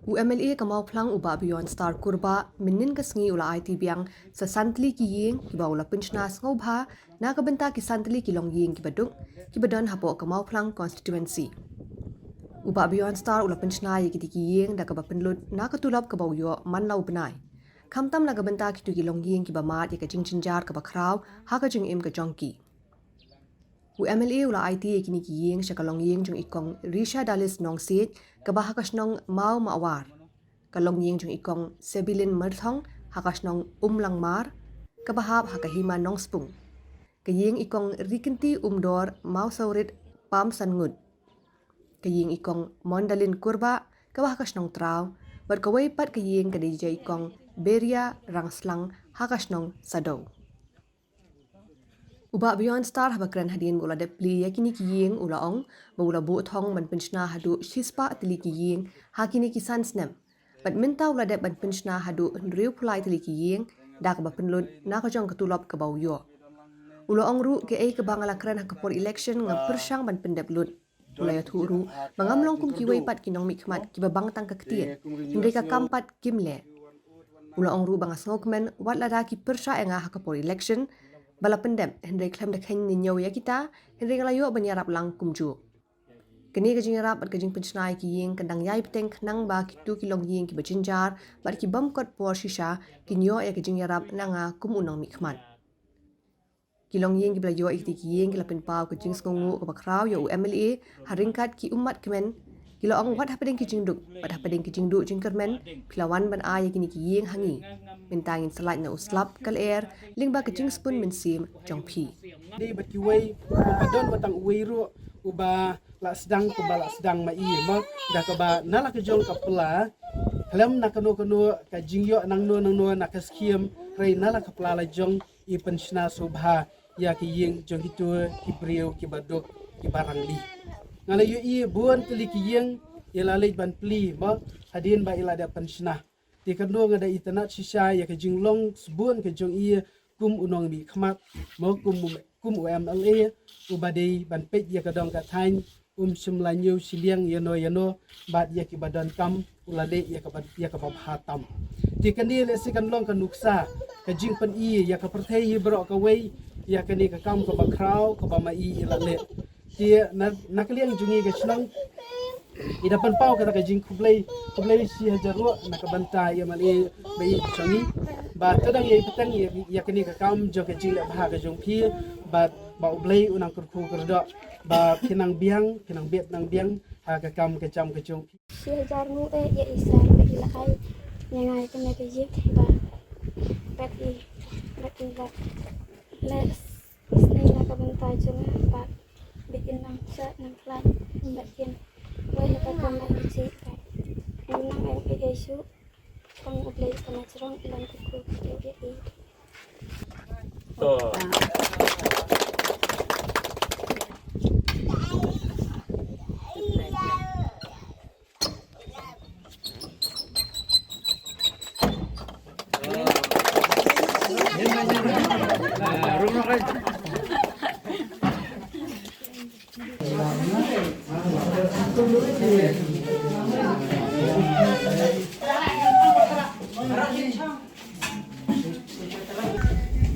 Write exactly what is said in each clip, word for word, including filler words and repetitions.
U M L A ka Mawphlang u Bah Beyond Star Kurbah mynnin ka sngi u la aiti biang sa san tylli ki ïing kiba u la pynshna sngewbha na ka bynta ki san tylli ki longïing kiba duk kiba don hapoh ka Mawphlang constituency. U Bah Beyond Star u la pynshna ïa kitei ki ïing da kaba pynlut na ka tulop kaba u ïoh man la u bnai. Khamtam na ka bynta kito ki longïing kiba mad ïa ka jingjynjar kaba khraw ha ka jingim ka jong ki. U M L A u la aiti ïa kine ki ïing sha ka longïing jong i Kong Risha Dalis Nongsiej kaba ha ka shnong Maw Mawar, ka longïing jong i Kong Sebilin Myrthong ha ka shnong Umlangmar kaba hap ha ka hima Nongspung, ka ïing i Kong Rikynti Umdor Mawsawrit Pamsanngut, ka ïing i Kong Mondalin Kurbah kaba ha ka shnong Traw, bad kawei pat ka ïing ka dei jong i Kong Beria Rangslang ha ka shnong Sadew. U Bah Beyond Star haba kren hadien ba u la dep plie ïa kine ki ïing u la ong ba u la buh thong ban pynshna haduh shispah tylli ki ïing ha kine ki san snem. Bad mynta u la dep ban pynshna haduh hynriewphew lai tylli ki ïing da kaba pynlut na ka jong ka tulop kaba u ïoh. U la ong ruh, kaei kaba nga la kren ha ka por election nga pyrshang ban pyndep lut. U la ïathuh ruh ba ngam long kum kiwei pat ki nongmihkhmat kiba bang tang ka ktien, hynrei ka kam pat kim leh. U la ong ruh ba nga sngewkmen wat lada ki pyrshah ïa nga ha ka por election ba la pyndep, hynrei khlem da kheiñ ne ñiew ïa kita, hynrei nga la ïoh ban ïarap lang kumjuh. Kane ka jingïarap bad ka jingpynshna ïa ki ïing kan dang ïai bteng khnang ba kito ki longïing kiba jynjar bad ki bym kot por shisha kin ïoh ïa ka jingïarap na nga kum u nongmihkhmat. Ki longïing kiba la ïoh ïa kitei ki ïing ki la pynpaw ka jingsngewnguh kaba khraw ïa u M L A ha ryngkat ki ummat kmen. Ki la ong wat hapdeng ki jingduk bad hapdeng ki jingduh jingkyrmen phi la wan ban ai ïa kine ki ïing ha ngi. Mynta ngin sa lait na u slap ka lyer lyngba ka jingsbun mynsiem jong phi. Dei bad kiwei, kumba don ba tang uwei ruh uba la sdang kumba la sdang ma i ma da kaba na la ka jong ka pla, khlem na kano kano ka jingïoh nangno nangno na ka skhim, hynrei na la ka pla la jong i pynshna sngewbha ïa ki ïing jong kito ki briew kiba duk kiba rangli. Nga la ïohi bun tylli ki ïing i la leit ban plie ma hadien ba i la dep pynshna. Te kano nga da itynnad shisha ïa ka jinglong sbun ka jong i kum u nongmihkhmat, ma kum u, kum u M L A uba dei ban peit ïa ka dong ka thaiñ, um shym la ñiew shiliang ïano ïano, bad ïa kiba donkam u la leh ïa kaba, ïa kaba bha tam. Te kane lehse kan long ka nuksa ka jingpyni ïa ka pyrthei hi baroh kawei ïa kane ka kam kaba khraw kaba ma i i la leh. Te na, na ka liang jong ngi ka shnong i da pynpaw kata ka jingkhublei, khublei shi hajar ruh na ka bynta ïa ma i ba i jong ngi ba to dang ïai bteng ïa, ïa kane ka kam jong ka jingleh bha ka jong phi, bad ba U Blei u nang kyrkhu kyrdoh ba phi nang biang, phi nang bit nang biang ha ka kam ka jam ka jong phi. Shi hajar nguh eh ïa i Sar ba i la ai ïa nga ïa kane ka ïing ba, bad i, bad i la leh isnei na ka bynta jong nga ba bit in nang sah nang khlaiñ bad in wai ha ka kam ai ki jingkyrkhu. Nang ai ki issue. Tang U Blei ka na jrong i ban kyrkhu ïa i. To.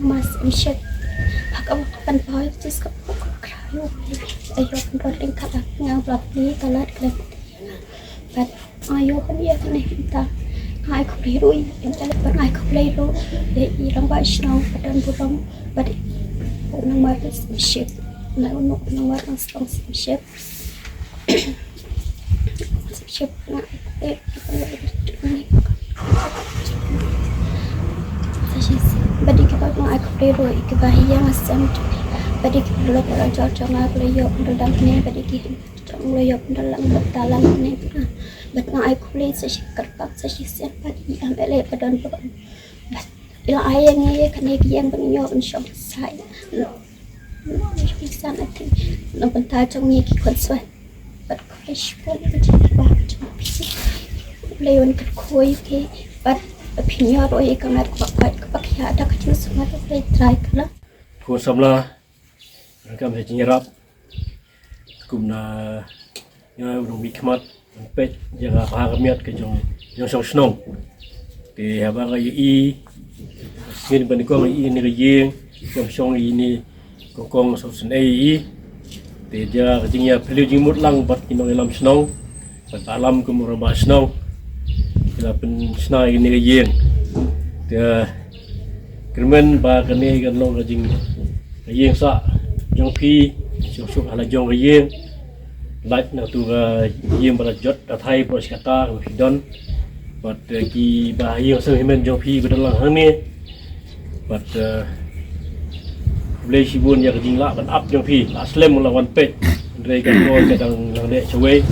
Mas mshet. Hak awak pan poi jis ka pok krayo. Ayo kan rot ring kata nga blak ni kalat klet. But ayo kan iya kan eh ta. Ai ko play roi. Yang jalan pan ai ko play ro. Ya i rang ba shnong padan buram. But nang mar mshet. Nang nang mar nang strong mshet. Ship na eh. Badi ki ba nga ai khublei ruh i ki ba hi ïa nga sem tu. Badi ki ba lok la jor jor nga khublei ïoh pyndonkam ne badi ki jong la ïoh pyndonkam ba talan ne. Bad nga ai khublei sa shi kyrpad sa shi sem badi i M L A ba don ba. Bad ila ai ïa ngi ïa kane ki ïeng ba ngi ïoh pynshong sai. Pingsan ati na bynta jong ngi ki khun sweat. Bad khublei shibun ïa ka jingïarap jong phi. Khublei wan ka khublei ki bad phi ñiar oi ka ngat ka bak ka bak ïa da ka jingsngew khublei trai kala. Khun samla, kam ha jingïarap. Kum na nga u nongmihkhmat. Peit ïa ka bha ka miat ka jong, jong shong shnong. Te haba nga ïohi, sien ba nyngkong ïohi ïa kane ka ïing, kam shong ïa kane kong kong sop sien ei ïohi. Te da ka jingïaphylliew jingmut lang bad ki nongïalam shnong, bad ba lam kum u rangbah shnong, ki la pynshna ïa kane ka ïing. Te kyrmen ba kane kan long ka jing, ka ïing sah jong phi, suk suk ha la jong ka ïing. Lait na tu ka ïing ba la jot da thai por shi kata ka phi don. Bad, eh, ki ba ïing sem hynmen jong phi ba don lang hangne. Bad, eh, khublei shibun ïa ka jinglah ban ap jong phi, la slem la wan peit. Hynrei ka por ka dang nang leh shawei.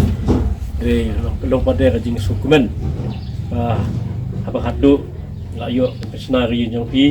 Hynrei long pat de ka jingsngewkmen. Ba haba khatduh la ïoh pynshna ka ïing jong phi.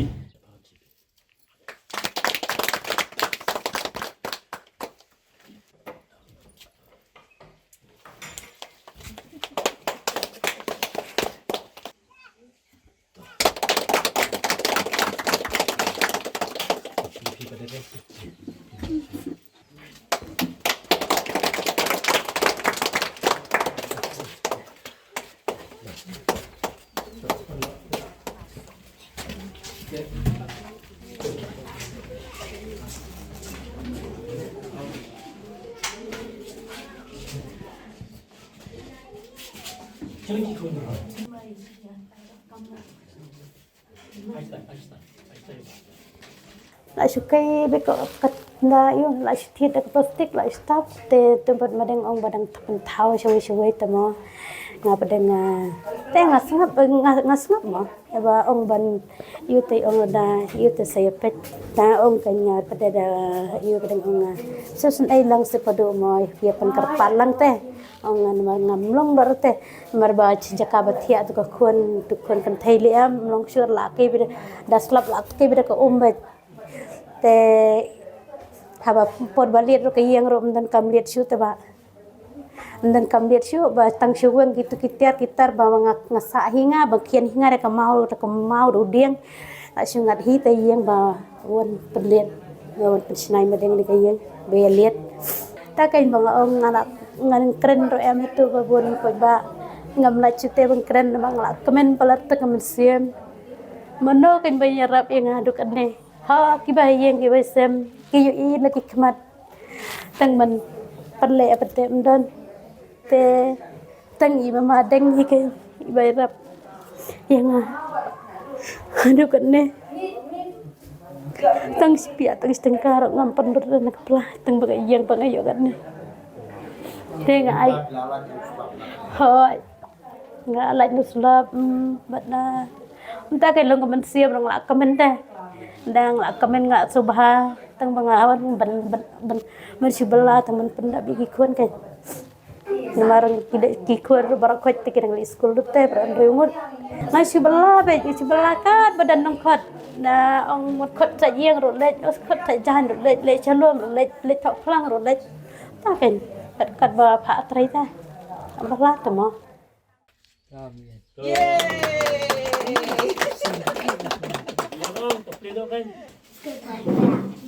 La shu kai beit ko kat na ïu, la shu thied da ka plastik, la shu tap, te tympat madeng ong ba dang tap thaw shawei shawei te mo. Nga pat dang, ah, te nga sngap, eh, nga, nga sngap mo. Ïa ba ong ban ïu te ong da, ïu te sa ïa peit. Da ong ka nga pat da ïu pat dang ong nga. Sa sien ei lang sa padu mo, ïa pyn kyrpad lang te. Ong nga namar ngam long dor te. Namar ba chi jaka ba thiah tu ka khun, tu khun kynthei leh am, long shuh la kei beit da slap la kei beit da ka um beit. Te haba por ba liat ruh ka ïing ruh ym don kam liat shuh te ba. Ym don kam liat shuh ba tang shu weng kitu ki tiar ki tar ba nga, nga sah hi nga, ba khian hi nga da ka maw, da ka maw da u dieng. La shu ngat hi te ïing ba wan pynliat, ba wan pynshna ïa madeng da ka ïing ba ïa liat. Ta kein ba nga ong nga la, ngan kren ruh em hato ba bun paidbah. Ngam lah shuh te ban kren ba nga la kmen palat te ka mynsiem. Mano kein ba ïarap ïa nga haduh katne. Ha, kiba ïeng kiba sem, ki ïohi na ki khmat. Tang ban pynleh pat te ym don. Te tang i mama deng hi kein iba ïarap ïa nga haduh katne. Tang shi pia, tang shi tyngka ruh ngam pynbeit na ka pla, tang ba nga ïeng ba nga ïoh katne. Te nga ai. Hooid. Nga lait na slap, mm, bad na. Mynta ka long ka mynsiem ruh nga la kmen te. Dang la kmen nga sngewbha, tang ba nga wan ban, ban, ban, ban shu bylla, tang ban pyndap ïa ki khun kein. Namar ki dei ki khun ruh baroh khoit te ki dang leit skul ruh te, baroh hynriew ngut. Nga shu bylla beit, nga shu bylla katba don nongkhot. Na ong mut khot sha ïing ruh leit, khot sha jaiñ ruh leit, leit sha lum ruh leit, leit thoh phlang ruh leit. Ta kein, kat, katba phah trei te. Bylla te mo.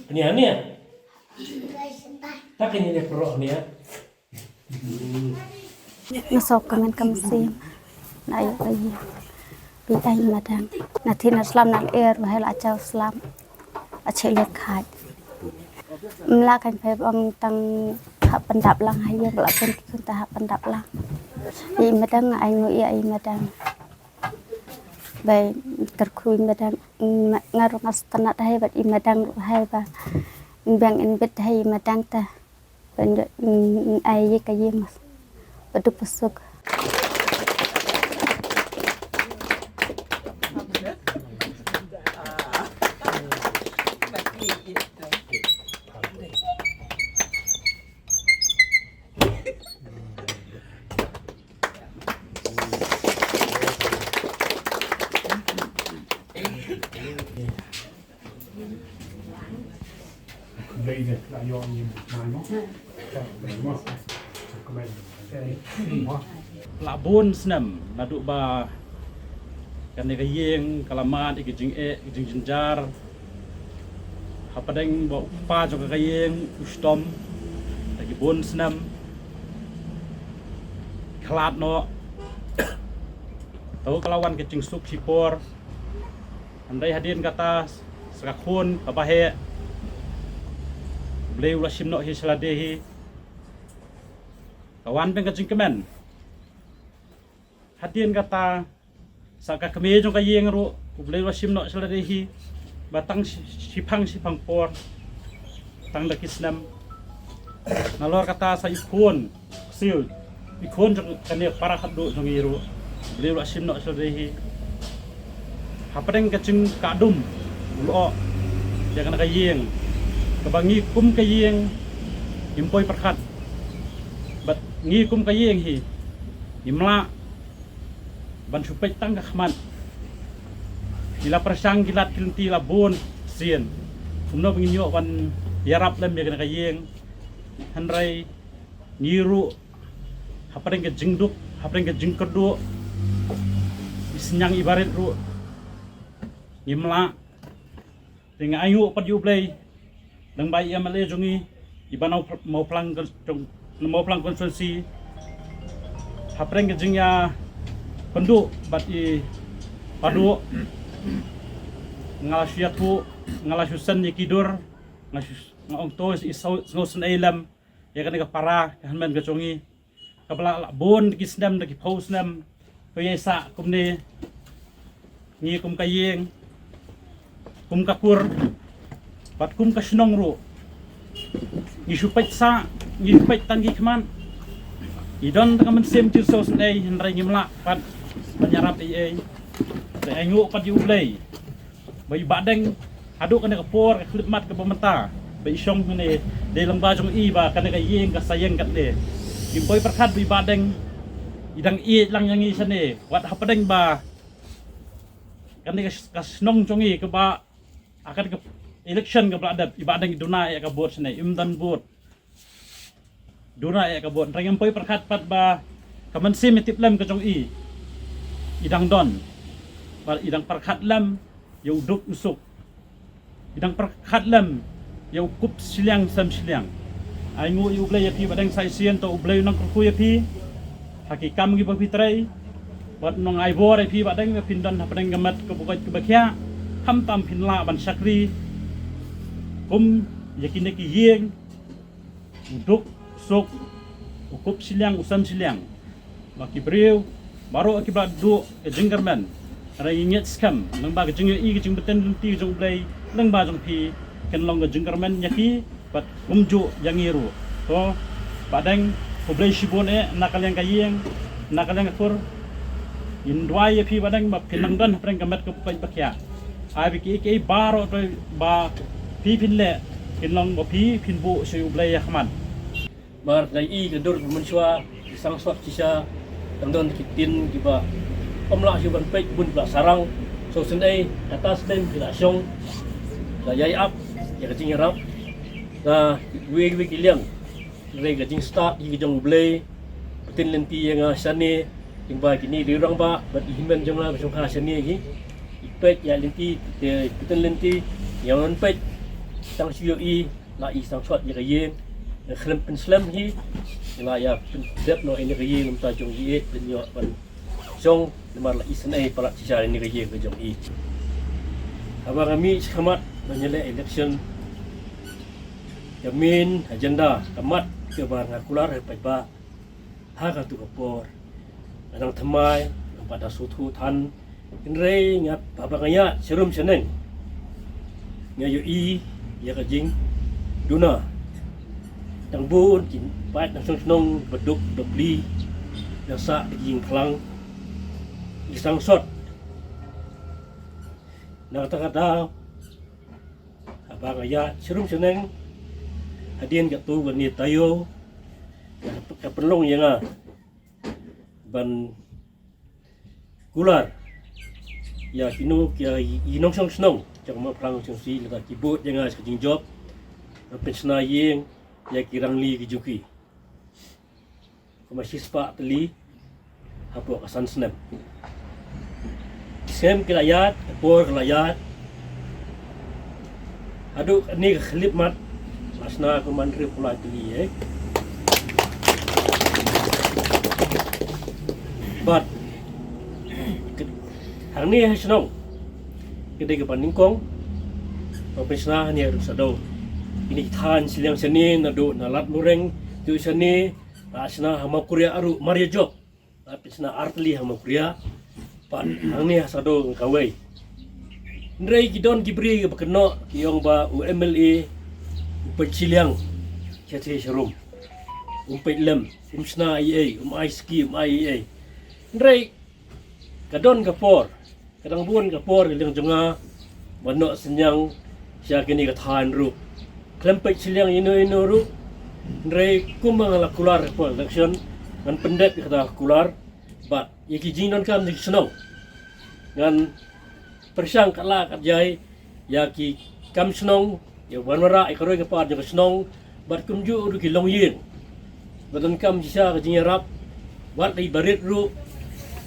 Nia, nia. Ta ka nia, nia, pro nia. Nga sngewkmen ka mynsiem. Na ïoh ka ïing. Peit ai madang. Na thied na slap na lyer ba hei la jaw slap. Ache leit khat. Mla kan phe ong tang hap pyndap lang ha ïing ba la pyn ki khun ta hap pyndap lang. I madang ai ngu i ai madang. Bai kyrkhu i madang nga ruh nga sngewtynnat hai bad i madang ruh hai ba. Biang in bit hai i madang ta. Ban ai ïa ka ïing ba duk ba suk. La bun snem naduh ba kane ka ïing ka la mad ïa ka jingeh ka jingjynjar. Hapdeng ba u kpa jong ka ïing u shitom da ki bun snem. khlad noh. To ka la wan ka jingsuk shipor. Hynrei hadien kata sa ka khun kaba heh, U Blei u la shim noh hi sha lade hi. Ka wan biang ka jingkmen. Hadien kata sa ka kmie jong ka ïing ruh, U Blei u la shim noh sha lade hi. Ba tang shi-, shiphang shiphang por, tang da ki snem. Nalor kata sa i khun, ksiw, i khun jong kane para khadduh jong ngi ruh, U Blei u la shim noh sha lade hi. Hapdeng ka jingkah dum u la ïoh ïa kane ka ïing, kaba ngi kum ka ïing ngim poi pyrkhat. Bad ngi kum ka ïing hi ngim lah ban shu peit tang ka khmat. Ki la pyrshang ki lad ki lynti la bun sien kumno ba ngin ïoh ban ïarap lem ïa kane ka ïing. Hynrei ngi ruh hapdeng ka jingduk, hapdeng ka jingkyrduh, i synñiang i barit ruh ngim lah. Te nga ainguh pat ïa U Blei, lyngba i M L A jong ngi, i Bah Maw-, Mawphlang kon-, jong, Mawphlang constituency. Hapdeng ka jingïakynduh bad i Bah Duh, nga la shu ïathuh, nga la shu send ïa ki dur, nga shu, nga ong to i sngew, sngewsynei lem ïa kane ka para ka hynmen ka jong ngi, kaba la lah bun da ki snem, da ki phew snem. To ïa sah kumne, ngi kum ka ïing, kum ka kur, bad kum ka shnong ruh, ngi shu peit sah, ngi shu peit tang ki khmat. Ngi don tang ka mynsiem jingsngewsynei, hynrei ngim lah pat ban ïarap ei ei. Te ainguh pat ïa U Blei ba i Bah Deng, haduh kane ka por, ka khyllipmat kaba mynta, ba i shong hangne, dei lyngba jong i ba kane ka ïing ka sa ïeng katne. Ngim poi pyrkhat ba i Bah Deng i dang ïeit lang ïa ngi shane. Wat hapdeng ba kane ka, ka shnong jong ngi kaba, ha kane ka election kaba la dep, i Bah Deng i duna ïa ka vote shane, im don vote. Duna ïa ka vote. Hynrei ngim poi pyrkhat pat ba ka mynsiem ïatiplem ka jong i, i dang don. Bad i dang pyrkhat lem ïa u duk u suk. I dang pyrkhat lem ïa u kup shiliang sem shiliang. Ainguh ïa U Blei ïa phi Bah Deng, sa shisien to U Blei u nang kyrkhu ïa phi ha ki kam kiba phi trei. Bad u nang ai bor ïa phi Bah Deng, ba phin don hapdeng ka met kaba koit kaba khiah, khamtam phin lah ban shakri kum ïa kine ki ïing, u duk, u suk, u kup shiliang, u sem shiliang. Ba ki briew baroh kiba duh ka jingkyrmen, hynrei ngi ngeit skhem lyngba ka jingïohi ka jingbtin lynti jong U Blei lyngba jong phi, kan long ka jingkyrmen ïa ki bad kumjuh ïa ngi ruh. To Bah Deng, khublei shibun eh na ka liang ka ïing, na ka liang ka kur. Ngin duwai ïa phi Bah Deng ba phin nang don hapdeng ka met kaba koit ba khiah. Ai ba kiei kiei baroh to ba phi phin leh, kin long ba phi phin buh sha U Blei ïa khmat. Namar nga i ka dur ba mynshuwa, ki sangsot shisha, dang don ki ktien kiba ym lah shuh ban peit, bun ba la sarang. Sngewsynei, kata snem ki la shong, la ïai ap ïa ka jingïarap. Nga, kiwei kiwei ki liang, hynrei ka jingstad hi ka jong U Blei, pynbtin lynti ïa nga shane, lyngba kine ki rangbah bad i hynmen jong nga ba shong ha shane hi. I peit ïa lynti, te pynbtin lynti ïa nga, peit tang shu ïohi, la i sangsot ïa ka ïing, nga khlem pynslem hi, la ïa pyndep noh ïa ka ïing, mynta jong i eh pynïoh ban shong, namar la i sngewsynei palat shisha ïa ka ïing ka jong i. Haba nga mih shakhmat ban ïaleh election, ka main agenda ka mat kaba nga kular ha paidbah ha katu ka por. Nga dang thymmai, nga pat da sngewthuh than, hynrei nga, haba nga ïaid sharum shaneng, nga ïohi ïa ka jingduna. Dang bun ki paid nongshong shnong ba duk ba pli, ba sah da ki ïing phlang, ki sangsot. Na kata ka daw, haba nga ïaid sharum shaneng, hadien katto katne taïew, ka, ka pynlong ïa nga ban kular ïa kino ki, ïa i nongshong shnong jong ka Mawphlang constituency, lada ki bud ïa nga sha ka jingjop, ban pynshna ïing ïa ki rangli ki jong ki. Kumba shispah tylli hapoh ka san snem. Snem ki la ïaid, ka por ka la ïaid. Haduh kane ka khyllipmat la shna kumba hynriewphew lai tylli, eh. Hangne ha shnong ka dei kaba nyngkong ba pynshna hangne ruh shadow. Kine ki thaiñ shiliang shane naduh na Lad Mureng, tu shane la shna ha Mawkuriah ruh mar ïa jop. La pynshna artylli ha Mawkuriah. Pat hangne ha shadow kawei. Hynrei ki don ki briew ba kynnoh ki ong ba u M L A u peit shiliang sha sha sharum. Um peit lem, um shna ei ei, um ai skim, um ai ei ei. Hynrei ka don ka por, ka dang bun ka por ka liang jong nga ban noh synñiang sha kine ka thaiñ ruh. Khlem peit shiliang ïano ïano ruh. Hynrei kumba nga la kular por election, ngan pyndep ïa kata ka kular bad ïa ki jingdonkam jong ki shnong. Ngan pyrshang katba lah katba jai ïa ki kam shnong, ïa ban wanrah ïa ka roi ka par jong ka shnong bad kumjuh ruh ki longïing. Ba donkam shisha ka jingïarap, wat lei barit ruh.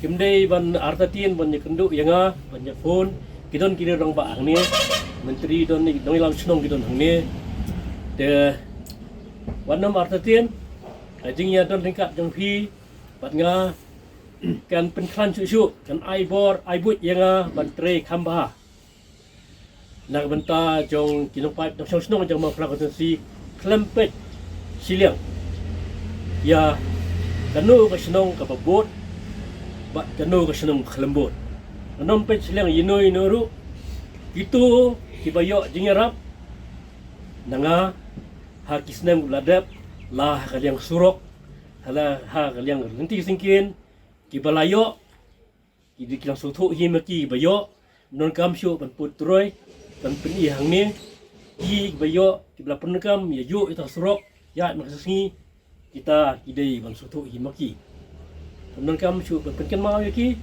Kim dei ban artatien ban ïakynduh ïa nga, ban ïa phone. Ki don ki rangbah hangne, myntri don, nongïalam shnong ki don hangne. Te wat nym artatien, ka jingïadon ryngkat jong phi bad nga kan pynkhlaiñ shuh shuh, kan ai bor ai buit ïa nga ban trei kham bha na ka bynta jong ki nongpaip nongshong shnong jong Mawphlang constituency. Khlem peit shiliang ïa kano ka shnong kaba bud bad kano ka shnong khlem bud. Ngan nym peit shiliang ïano ïano ruh. Kito kiba ïoh jingïarap na nga ha ki snem ba la dep, la ha ka liang surok, ha la ha ka liang lynti syngkien, kiba la ïoh, ki dei ki la sngewthuh hi ma ki ba ïoh, donkam shuh ban put troi, ban pyni hangne. Ki ba ïoh, kiba la pyndonkam ïa ïoh ïa ta surok, ïa ma ka sngi, kita ki dei ban sngewthuh hi ma ki. Donkam shuh ban pynkynmaw ïa ki.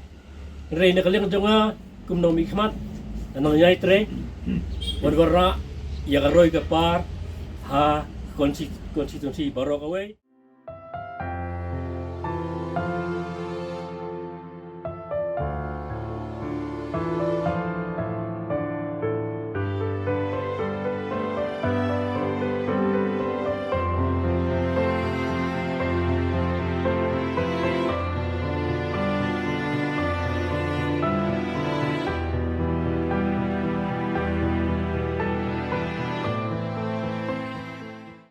Hynrei na ka liang jong nga kum nongmihkhmat, ngan nang ïai trei ban wanrah ïa ka roi ka par ha konsti-, konstituensi baroh kawei.